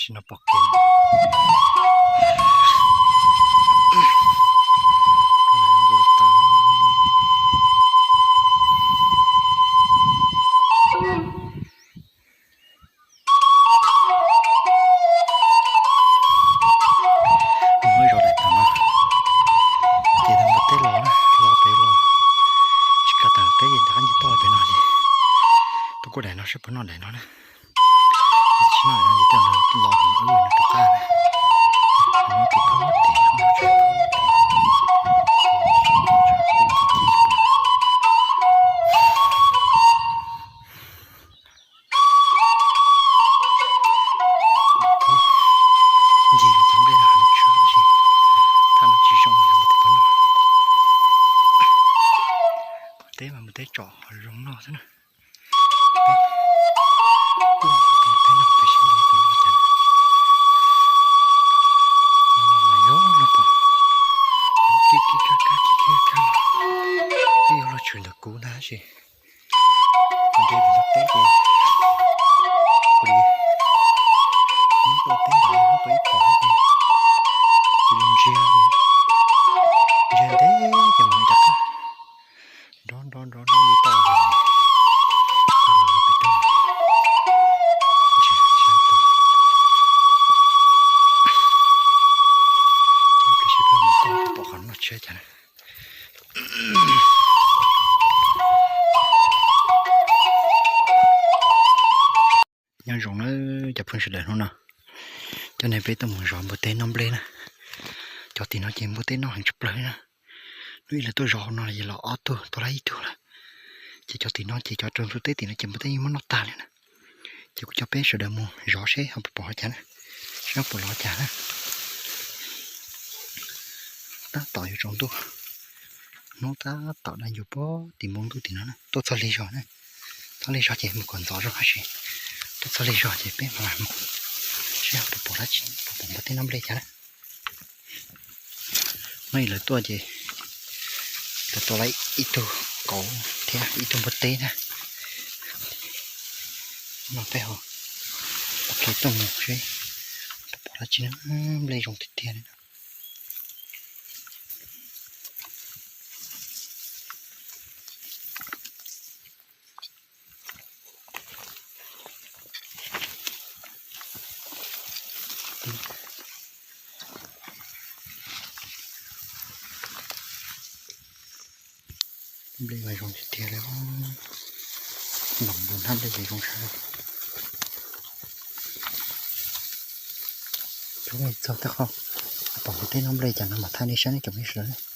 Tsis no pom kev. Muab zov daim tag no, ces npua teb los, los pem los, tsis kam tawm teb ces nrov qab nce toj pem no ces tuaj kuj daim no saib puas noj daim no na. Tsis noj daim no ces tuaj los hauv wb no rov qab na. Muab tus phab tim, muab tus phab tim. Ncig cov nplej no heev tshaj tab sis thaj no tsis zoo yog npua teb pab noj. Npua teb mas npua teb tsom ho zoo noj xwb na. Kuj tus teb no pem sib nrau tus no cas no mas yog luag pom, kib kib kab kab kib kib kab, twb yog luag tshwm ntawm kuv ntag sis. Nrhiav npua teb ces ua li, hnub tuaj teb ntawd hnub tuaj ib phom ces cia li ntsia, ntsia ntev ces mus rov qab nrov nrov nrov nrov li toj los, los pem roob, ntsia sab tus, ces tab sis pom qhov no tshiab cas na. Nyob zoo nawb cov phooj ywg sawv daws, hnub no coj nej peb tuaj mus zov npua teb noj nplej na. Cov tim no ces npua teb noj heev tshaj plaws li na. Hnub ib lawv tuaj zov hauv no los ces los ob tug, tua lawm ib tug lawm. Ces cov tim no ces cov rau ntug teb tim no ces npua teb yeej muab noj tag li na. Ces kuv coj peb sawv daws mus zov seb ho puas pom li cas na, seb puas los li cas na. Tab tom yuav tsaus ntuj, hnub tab tom dai ncuav puag tim npoo ntuj tim no na, tuaj txog lig zog na. Txog lig zog ces mus kom ntxov zog tab sis tuaj txog lig zog ces peb mam mus seb ho puas pom dab tsi, puas pom npua teb noj nplej cas na. Hnub ib lawv tuaj ces lawv tua lawm ib tug kauv thiab ib tug npua teb na. No peb ho ua ke tuaj mus seb puas pom dab tsi na, nplej zoo tiag tiag li. Nplej mas zoo tiag tiag li, npam npam hnab nplej ces zoo sab. Txog tej qho pom npua teb noj nplej cas no mam thaij nej saib ne cov phooj ywg sawv daws.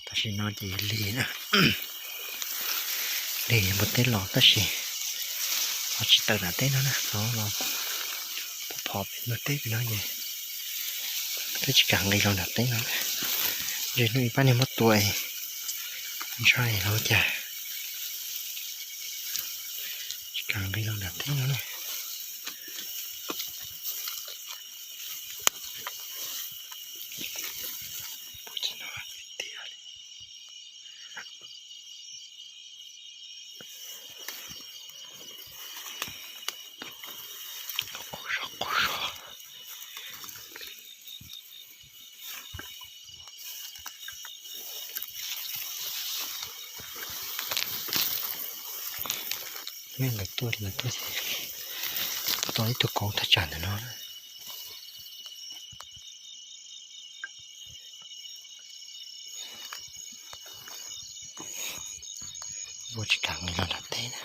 Tam sim no ces lig, lig npua teb los tab sis ho tsis tawm nram teb no na, los los phov pem ntug teb pem no ces twb tsis kam nqis los nram teb no. Ntshe hnub ib pab niag muab tua es ntshai los cas. Kam nqis los nram teb no na. Pub tsis no tiag li. Qub zog qub zog. Lawv tuaj, lawv tuaj ces tau ib tug kauv thaj tsam ntawm no. Ua tsis kam nqis los nram teb na,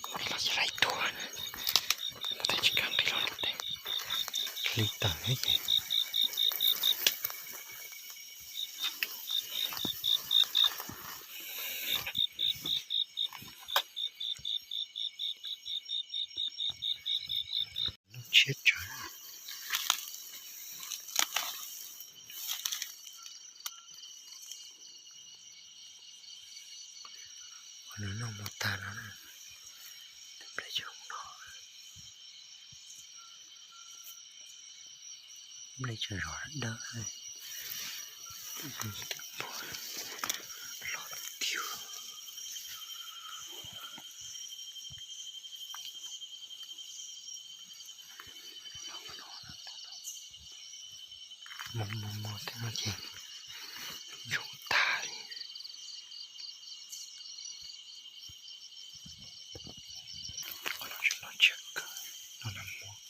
nqis los ces laib tuag na, ua tsis kam nqis los nram teb, hli tawm ces. Noj tshiab tsawv. Ua no noj mov tag no, nplej tseem no, nplej tseem zov dawb, hlo tiag. Mos mos mos tej no ces zoo tag li. Qhov no tseem no tshiab kawg, no na mos.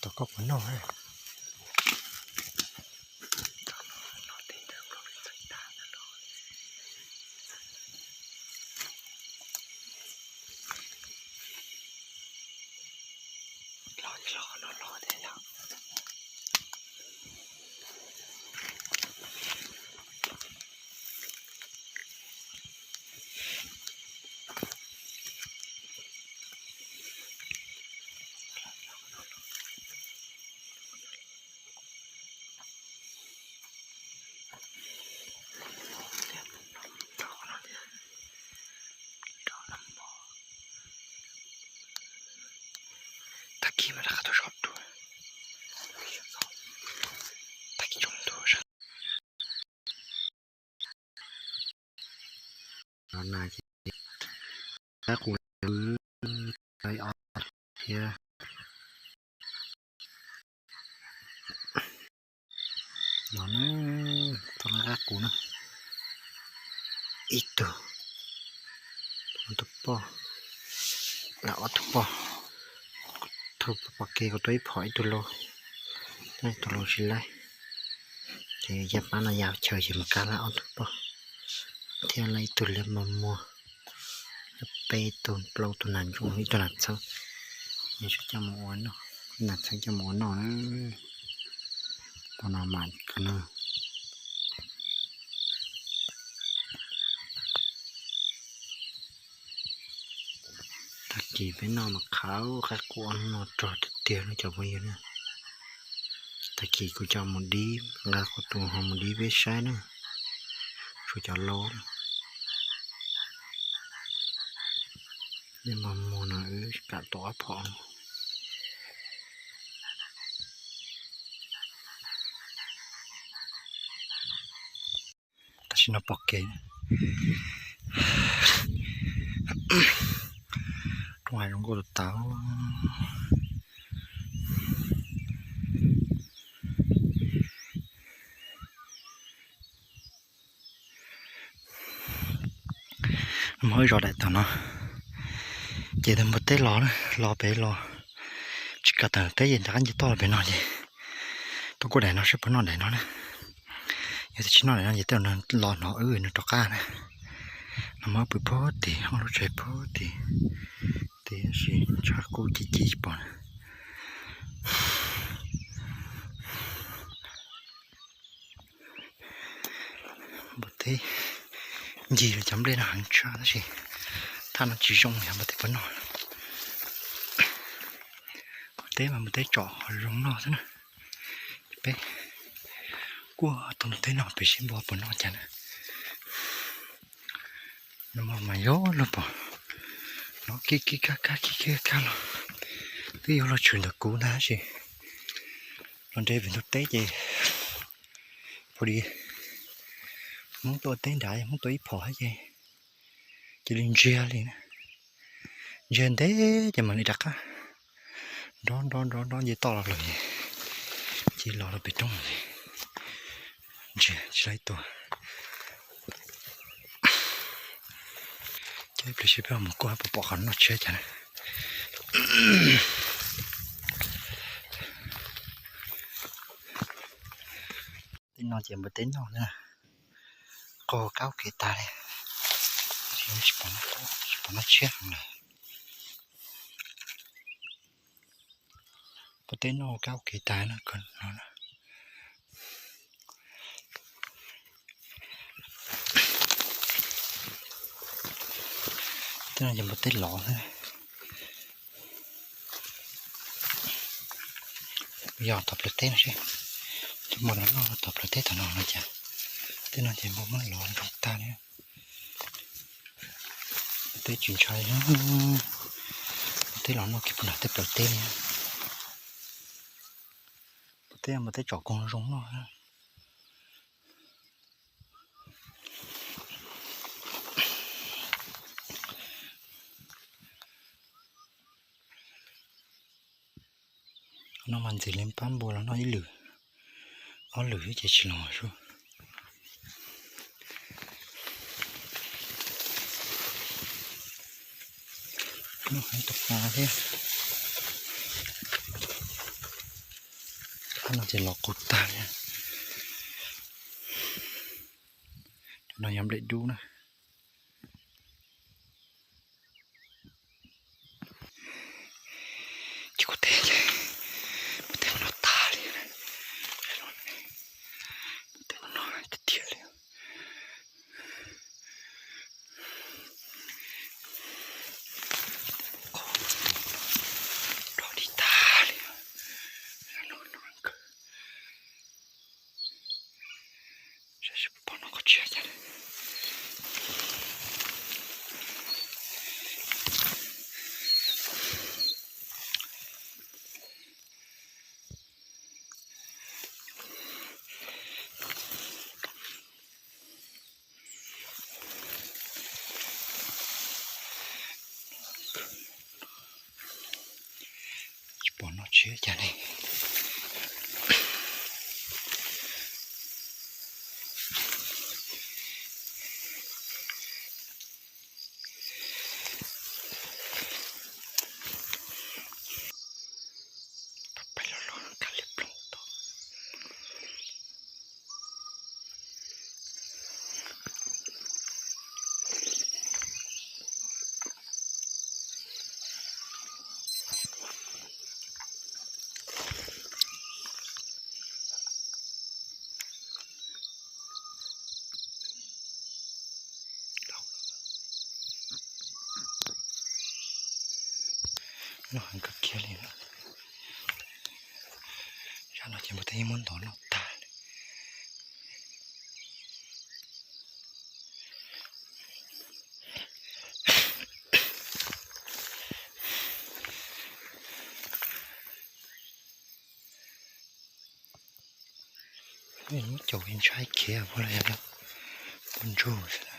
Tom koj puas noj? Los los no los thiab yog. Tag kis mas rov qab tuaj zov dua. Tag kis tsoom tuaj zov. Los na ces qab qus thiab. Los na, tau lawv qab qus na. Ib tug, tus poj, ob tug poj. Thaum pom kev kuv tua ib phom ib tug laus, ib tug laus tsis laib. Ces yaj pab no ya chaw ces mus kab lawv ob tug poj thiab lawv ib tug liab mos muag, peb tug plaub tug nas ntsuab ib tug nas txheeb. Nws tseem coj mus ua noj, nas txheeb coj mus ua noj na. Tau no mam kawg no. Tag kis peb noj mas qhov qaib qus no rog tiag tiag no cov phooj ywg na. Tag kis kuv coj mus dib, nqa kuv tus ho mus dib peb saib na. Tshuav cov laus. Liab mos muag no wb kam tua ob phom. Tam sim no pom kev, rooj hav zoo nkauj tas tas. Muaj ib zos daim tod no, ces tus npua teb los na, los pem los tsis kam tawm teb ces rov qab nce toj los pem no ces tuaj kuaj daim no saib puas noj daim no na. Yog tias tsis noj daim no ces tej zaum nws los hnov wb nws rov qab na. Nws muab pw puag tim hauv lub tsev puag tim, tiam sis ntshai kub ci ci tsis pom na. Npua teb ncig cov nplej no heev tshaj tab sis thaj no tsis zoo yog npua teb puas noj. Teb mas npua teb tsom ho zoo noj xwb na. Peb kuaj tau npua teb noj pem seb npua puas noj cas na. Nag hmo mas yog luag pom no kib kib kab kab kib kib kab los twb yog luag tshwm ntawm kuv ntag tab sis los nres pem ntug teb ces pom li Hmoob tuaj teb nrad, Hmoob tuaj ib phom thiab ces cia li ntsiag li na. Ntsiag ntev ces mam li rov qab nrov nrov nrov nrov nce toj los lawm ces cia li los rau pem roob ces ntsiag tsis laib tua. Ces ib pliag seb peb mus kuaj puas pom qhov noj tshiab cas na. Tej no ces npua teb noj na, qaug kab kev tas li, tsis pom noj tshiab heev lawm. Npua teb noj kab kev tas no kawg no na. Tej no ces npua teb lov xwb. Yog tom plawv teb no seb, tus hmo no noj tom plawv teb tom no no cas, tej no ces npua muab lov zoo tag li. Teb tsis ntshai, teb los noj kiag puag nram tej plawv teb li. Npua teb, npua teb tsom koog zoo noj. No mas ntxim li pab npua los noj ib lwm, ob lwm xwb ces tsis los sub. Noj heev tus qab thiab. Qab no ces los qus tag li. Cov no yog nplej dub na. Ces kuv tej, kuv tej no tag li, kuv tej no tiag tiag li. Rog di tag li. Saib seb puas pom noj qhov tshiab cas. Tsis pom noj tshiab cas li. Peb los los kab liam ploog tod. Noj heev kawg kiag li. Zaj no ces npua teb yeej muab ntov noj tag li. Muab caum ntshai khiav puas los yog pua ntsug xwb.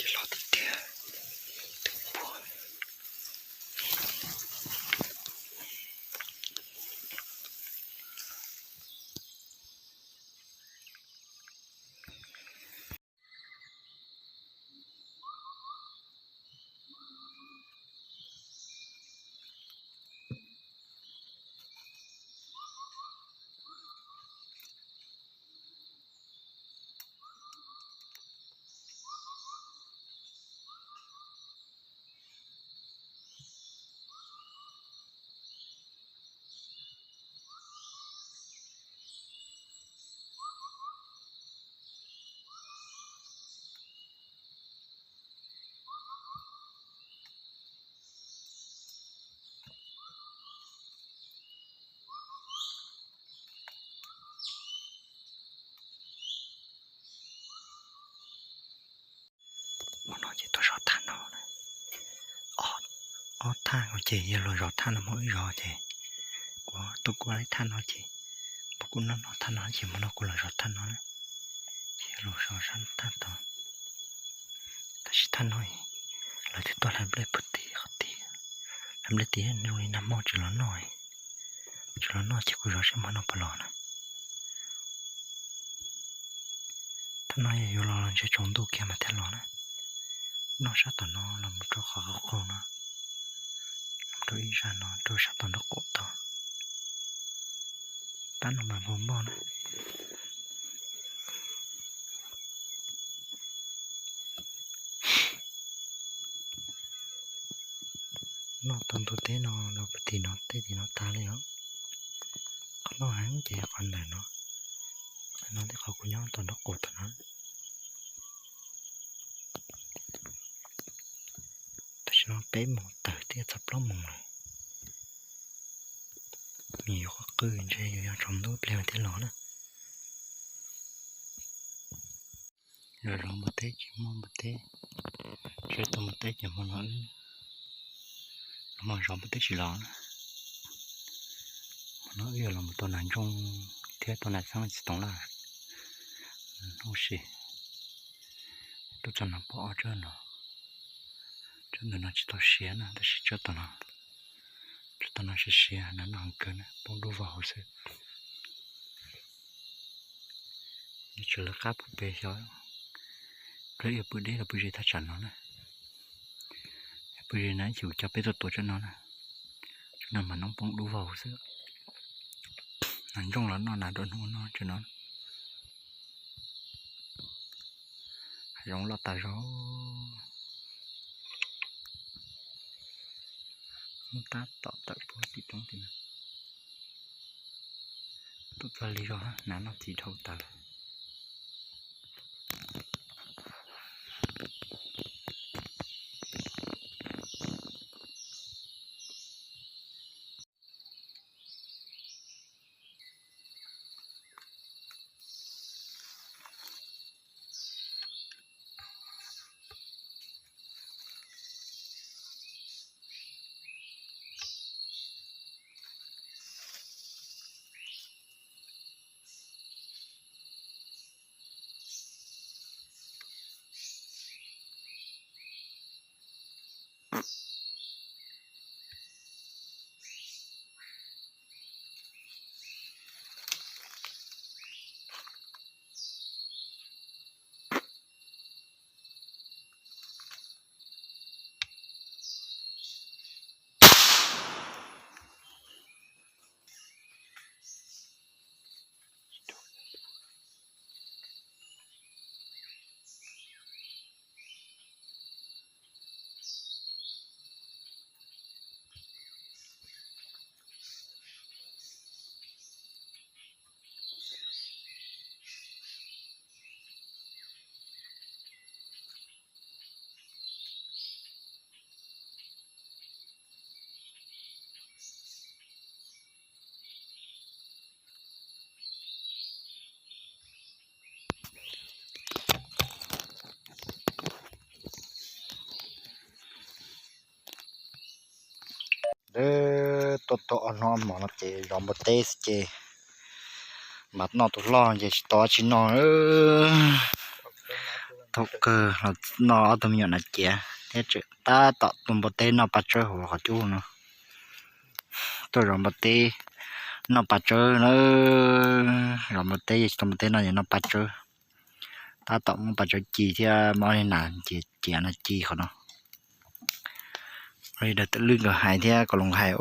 Ces los tiag tiag, twb npua. No ces tuaj zov thaj no na. Ob thaj no ces yog los zov thaj no, muaj ib zov ces kuv tuaj kuaj li thaj no ces, kuv kuj noj noj thaj no ces hmo no kuv los zov thaj no na. Ces yog los zov sab thaj tod. Tab sis thaj no lawv twb tuaj hlais nplej puag tim qhov tid, hlais nplej tim zoo li nag hmo tsis los noj, tsis los noj ces kuv zov seb hmo no puas los na. Thaj no yog yuav los los ntshe tsaus ntuj kiag mas thiaj los na. Noj sab tom no los mus rau qhov qaug qaug no, los rau ib zaj no rau sab tom nraub qaum tod. Pab no mas npau npoj na. Noj tau ntu teb no los puag tim no, tej tim no tag li os. Qhov noj heev ces yog qhov ntawm no, qhov no thiab qhov kuv nyob tom nraub qaum tom no. Tam sim no peb moos tawm thiab txog plaub moos lawm. Nws yuav qhuav qw ntshe yuav yog tsaus ntuj pliag thiaj los na. Zov zov npua teb tsis muaj npua teb, seb tus npua teb ces hmo no wb, hmo zov npua teb tsis los na. Hmo no wb yuav los mus tua nas ntsooj thiab tua nas xeeb tsis toov lawm. Hnub si tuaj txog no pom ob tsab no, tsab ntawm no tsis tau siav na tab sis tsab tom no, tsab tom no siav siav na, noj heev kawg na, poob dub vog hauv xwb. Nws tseem lawv qab puag pem xyov, peb yuav pw deb los pw ze thaj tsam no na. Pw ze na ib chim kuv coj peb tuaj tua tsab no na. Tsab no mas noob poob dub vog hauv xwb. Nas ntsooj los noj nas rau hnub no tsab no. Hav zoov loj tas zog. Tab tom tawm puag tim roob tim no. Tuaj txog li zog na, noj txiv dhau tas lawm. Tuaj tau ob hnub ob hmos no ces zov npua teb xwb ces mas noj tus loj ces tsis tau tsi noj. Thaum kawg los noj ob tug me nyuam nas ciav thiab tseem tab tom tua npua teb noj paj tsawb hauv qhov cub no. Tuaj zov npua teb noj paj tsawb na, zov npua teb ces tsis tau npua teb noj ces noj paj tsawb. Tab tom muab paj tsawb ci thiab muab nas ciav nas ci qhov no. Li daws twm lwj nkawd hais thiab kom loo hais,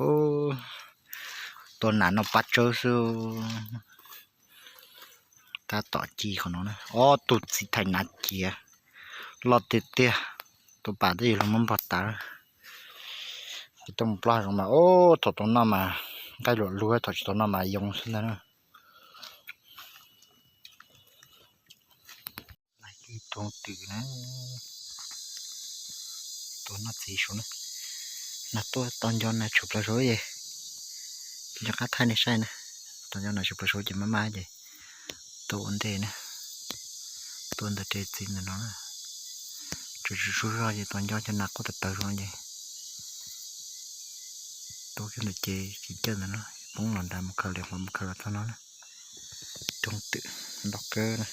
tua nas noj paj tsawb xwb. Tab tom ci qhov no na, ob tug txiv thais nas ciav loj tiag tiag. Tus pas twb yog luag muab npog tas. Ces tuaj mus plob zoov mas, thaum tau noj mas nqaij luam lug, thaum tsis tau noj mas yoo xwb ntag na. Tus twm na, tus noj txiv saud na, nag tuaj tos nco nas tshwm plaws saud ces, ces rov qab thaij nej saib na. Tos nco nas tshwm plaws saud ces maj maj ces tua ua ntej na, tua ntawm res txiv ntawm no na. Tsuag zog ces tos nco cov nas quaj tawv tawv zoo ces tuaj kiag ntawm ces tsis cawj ntawd no, poob los nrad mus khaws li qhov mus khaws los txog no na. Roob twm loj kawg na.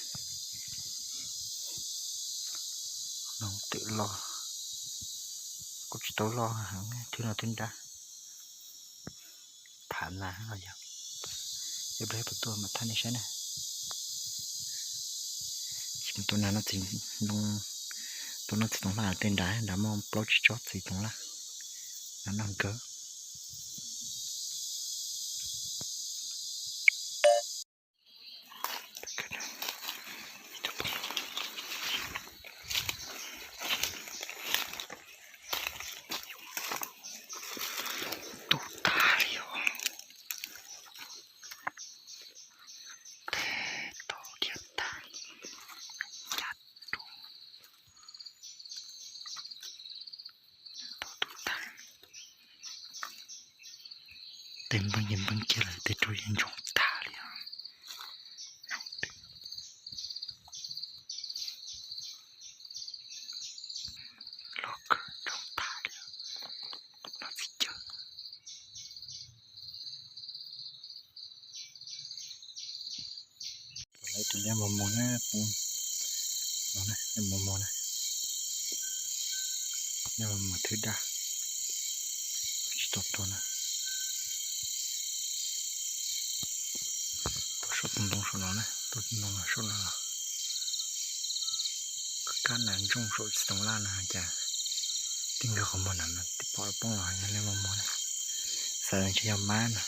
Roob twm loj, kuj tsis tau loj heev, twb no twb nrab. Tham nas los yog, yog dab puas tuaj mam tham nej saib na. Tsis mus tua nas no txiv, tua no txiv toov laj tej nrad, nrad muaj plaub tsib tsob txiv toov laj, nas noj nkawd. Tub tag li os. Teg tau dhia tag, ncaj rau, tau tub tag. Tej npeeg yeej npeeg kiag lawm, tej roob yeej ntsoog tag li os. Loj kawg ntsoog tag li os. Los txiv cawv. Lawv tus liab mos mos na, poob no na, liab mos mos na. Liab mos mos thwb daj, tsis tau tuag na. Tuaj saum tus ntoo saum no na, tuaj tus ntoo saum no los, kab nas ntsooj saum txiv toov laj no cas tib nkag qhov muag na, tib pom poob los yog liab mos mos na. Xav ntshe yog mab no.